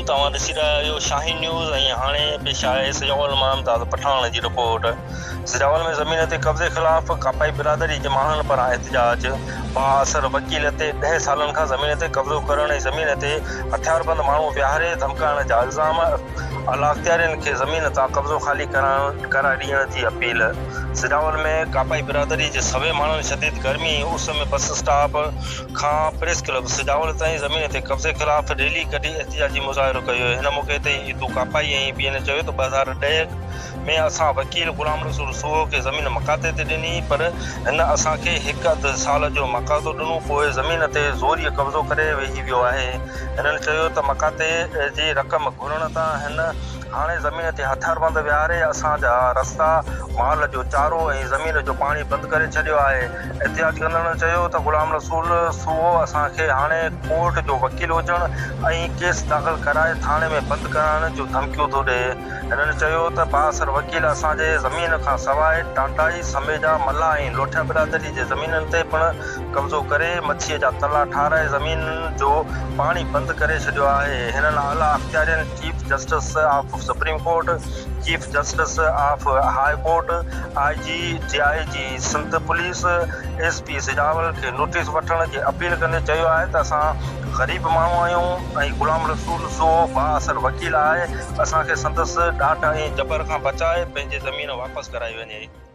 توهان ڏسي رهيا آهيو شاهين نيوز ۽ هاڻي پيش آهي سجاول مان امداد پٺاڻ جي رپورٽ. سجاول ۾ زمين تي قبضي خلاف ڪاپائي برادري جي ماڻهن پاران احتجاج، بااثر وڪيل تي ڏهه سالن کان زمين تي قبضو ڪرڻ ۽ زمين تي هٿياربند ماڻهو ويهاري ڌمڪائڻ جا الزام، اعليٰ اختيارين کي زمين تان قبضو خالي ڪرائي ڏيڻ جي اپيل. سجاول ۾ ڪاپائي برادري جي سوين ماڻهن شديد گرمي ۽ اس ۾ بس اسٽاپ کان پريس ڪلب سجاول تائين زمين تي قبضي خلاف ريلي ڪڍي احتجاجي مظاهرو ڪيو. هن موقعي تي عيدو ڪاپائي ۽ ٻين چيو ته 2010 ۾ اسان وڪيل غلام رسول سوهو کي زمين مقاطعي تي ڏني پر هن اسان کي هڪ اڌ سال جو مقاطعو ڏنو پوء زمين تي زوريء قبضو ڪري ويهي ويو آهي. هنن چيو ته مقاطعي جي رقم گهرڻ تان هن هاڻي زمين تي هٿياربند ويهاري اسان جا رستا، مال جو چارو ۽ زمين جو پاڻي بند ڪري ڇڏيو آهي. احتجاج ڪندڙن چيو ته غلام رسول سوهو اسان کي هاڻي ڪورٽ جو وڪيل هجڻ ۽ ڪيس داخل ڪرائي ٿاڻي ۾ بند ڪرائڻ جون ڌمڪيون ٿو ڏئي. هنن چيو ته بااثر وڪيل اسان جي زمين کان سواء ٽانڊائي، سميجا، ملاح ۽ لوٺيا برادري جي زمينن تي پڻ قبضو ڪري مڇيء جا تلا ٺاهرائي زمين جو پاڻي بند ڪري ڇڏيو آهي. هنن اعليٰ اختيارين chief justice of supreme court, chief justice of high court, I G, D I G Sindh police, S P Sujawal کي نوٽيس وٺڻ جي اپيل ڪندي چيو آهي ته اسان غريب ماڻهو آهيون ۽ غلام رسول سوهو بااثر وڪيل آهي، اسان کي سندس ڏاڍ ۽ جبر کان بچائي پنهنجي زمين واپس ڪرائي وڃي.